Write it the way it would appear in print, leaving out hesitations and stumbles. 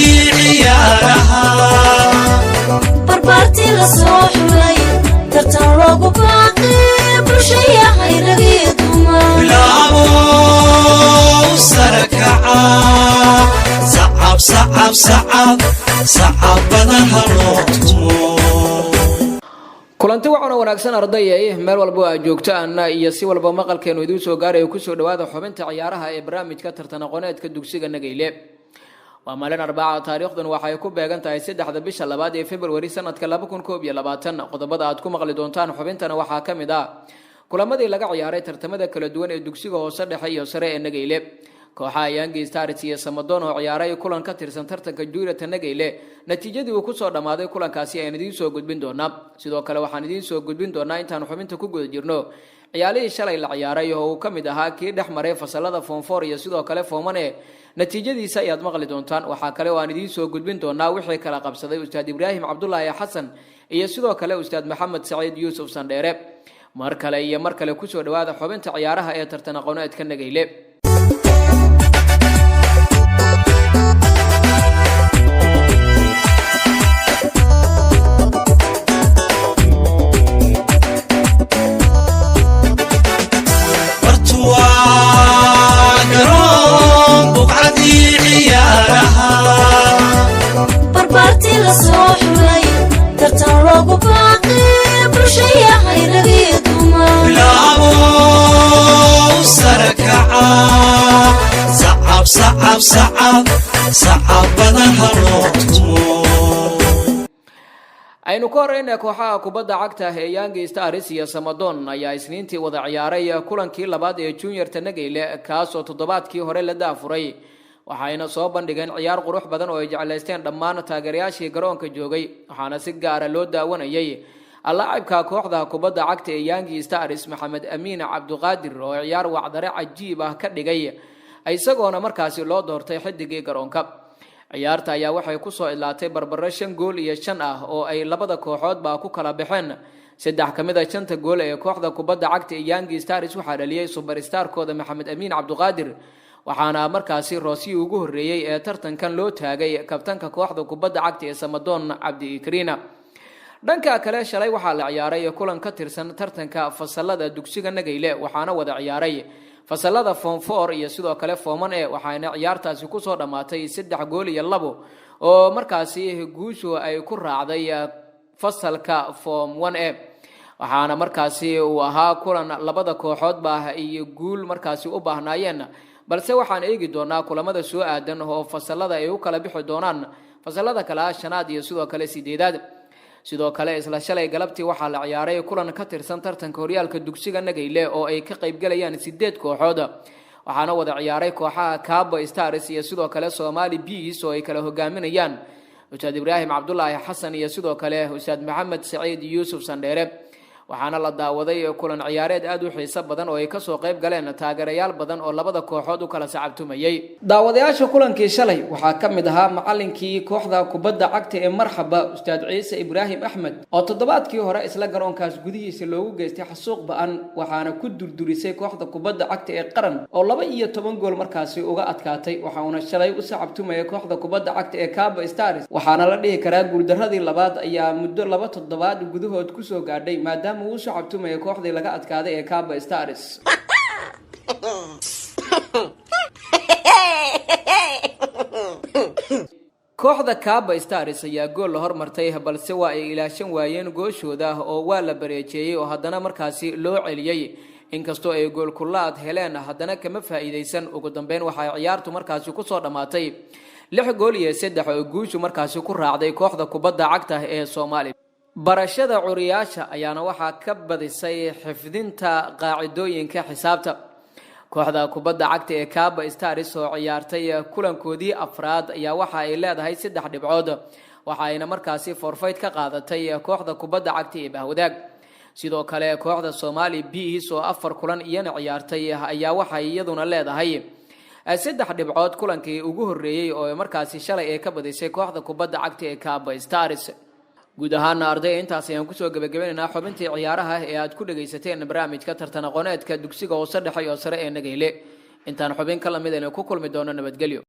Buqcadii ciyaaraha. Barbaartii la soo xulay, tartan loogu baaqay, bulshayahay ragii dumar. Bilaabo sarakaca, sacab, sacab, sacab, sacab badan ha loo tumo. Kulanti waxaana wanaagsan, ardayay, meel walba aad joogtaan iyo si walba maqalkeenu idiin soo gaaraya, kusoo dhawaada xubinta ciyaaraha ee barnaamijka tartan aqooneedka dugsiga Nageyle. Waa maalin Arbaca, taariikhdan waxay ku beegan tahay 3-da bisha labaad ee Februari sanadka 2021. Qodobada aad ku maqli doontaan xubintana waxaa ka mid ah kulamadii laga ciyaaray tartamada kala duwan ee dugsiga hoose, dhexe iyo sare ee Nageyle, kooxaha Yangi Stars iyo Samadoon oo ciyaaray kulan ka tirsan tartanka Juurata Nageyle, natiijadii uu kusoo dhammaaday kulankaasi ayaan idiin soo gudbin doonaa. Sidoo kale waxaan idiin soo gudbin doonaa intaan xubinta ku guda jirno ciyaalihii shalay la ciyaaray oo uu ka mid ahaa kii dhex maray fasalada form 4 iyo sidoo kale form 1 e, natiijadiisa ayaad maqli doontaan. Waxaa kale oo aan idiin soo gudbin doonaa wixii kala qabsaday Ustaad Ibraahim Cabdulaahi Xasan iyo sidoo kale Ustaad Maxamed Saciid Yuusuf Sandheere. Mar kale iyo mar kale, kusoo dhawaada xubinta ciyaaraha ee tartan aqooneedka Nageyle. Bartuwaa garoon, buqcadii ciyaaraha. Barbaartii la soo xulay, tartan loogu baaqay, bulshayahay ragii dumar. Bilaabo sarakaca, sacab, sacab, sacab, sacab badan ha loo tumo. Aynu ka horeyna, kooxaha kubadda cagta ee Yangi Stars iyo Samadoon ayaa Isniintii wada ciyaaray kulankii labaad ee juniorta Nageyle, kaasoo toddobaadkii hore la daafuray. Waxayna soo bandhigeen ciyaar qurux badan oo ay jeclaysteen dhammaan taageerayaashii garoonka joogay, waxaana si gaara loo daawanayay laacibka kooxda kubadda cagta ee Yangi Stars, Maxamed Amiin Cabduqaadir, oo ciyaar wacdare cajiib ah ka dhigay, isagoona markaasi loo doortay xidigii garoonka. Ciyaarta ayaa waxay kusoo idlaatay barbaro 5 gool iyo 5 ah oo ay labada kooxoodba ku kala baxeen. Saddex ka mid a shanta gool ee kooxda kubadda cagta ee Yangi Stars waxaa dhaliyey superstarkooda Maxamed Amiin Cabduqaadir, waxaana markaasi roosihii ugu horreeyey ee tartankan loo taagay kabtanka kooxda kubadda cagta ee Samadoon, Cabdi Ikrina. Dhanka kale, shalay waxaa la ciyaaray kulan ka tirsan tartanka fasalada dugsiga Nageyle, waxaana wada ciyaaray fasalada form 4 iyo sidoo kale form 1 e, waxaana ciyaartaasi kusoo dhammaatay 3 gool iyo 2 oo markaasi guushu ay ku raacday fasalka form 1 e. Waxaana markaasi uu ahaa kulan labada kooxoodba iyo guul markaasi u baahnaayeen, balse waxaan eegi doonaa kulamada soo aadan oo fasalada ay u kala bixi doonaan fasalada kale ah shanaad iyo sidoo kale sideedaad. Sidoo kale, isla shalay galabtii waxaa la ciyaaray kulan ka tirsan tartanka horyaalka dugsiga Nageyle oo ay ka qaybgalayaan sideed kooxood, waxaana wada ciyaaray kooxaha Cabo Stars iyo sidoo kale Somali Bees oo ay kala hogaaminayaan Ustaad Ibraahim Cabdulaahi Xasan iyo sidoo kale Ustaad Maxamed Saciid Yuusuf Sandheere. Waxaana la daawaday kulan ciyaareed aada u xiiso badan oo ay kasoo qayb galeen taageerayaal badan oo labada kooxood u kala sacabtumayay. Daawadayaasha kulankii shalay waxaa ka mid ahaa macalinkii kooxda kubadda cagta ee Marxaba, Ustaad Ciise Ibraahim Axmed, oo toddobaadkii hore isla garoonkaas gudihiisa loogu geystay xasuuq ba-an, waxaana ku durdurisay kooxda kubadda cagta ee Qaran oo 12 gool markaasi uga adkaatay. Waxa uuna shalay u sacabtumaya kooxda kubadda cagta ee Cabo Stars, waxaana la dhihi karaa guuldaradii labaad ayaa muddo 2 toddobaad gudahood kusoo gaadhay, maadaama uu u sacabtumaya kooxdii laga adkaaday ee Cabo Stars. Kooxda Caba Stars ayaa gool la hormartay, balse waa ay ilaashan waayeen gooshooda oo waa la bareejeeyey oo haddana markaasi loo celiyey. Inkastoo ay goolkulaad heleen, haddana kama faa'iidaysan. Ugu dambeyn waxay ciyaartu markaasi kusoo dhammaatay 6 gool iyo 3 oo guushu markaasi ku raacday kooxda kubadda cagta ee Soomaaliya. Barashada curiyaasha ayaana waxaa ka badisay xifdinta qaacidooyinka xisaabta. Kooxda kubadda cagta ee Caba Stars oo ciyaartay kulankoodii afraad ayaa waxa ay leedahay saddex dhibcood, waxa ayna markaasi forfayt ka qaadatay kooxda kubadda cagta ee Bahwadaag. Sidoo kale, kooxda Somali Bees oo afar kulan iyana ciyaartay ayaa waxay iyaduna leedahay saddex dhibcood kulankii ugu horreeyey oo markaasi shalay ay ka badisay kooxda kubadda cagta ee Caba Stars. Guud ahaana, arday, intaas ayaan kusoo gebagabanaynaa xubintii ciyaaraha ee aad ku dhagaysateen barnaamijka tartan aqooneedka dugsiga hoose, dhexe oo sare ee Nageyle. Intaan xubin ka lamid aynu ku kulmi doono, nabadgelyo.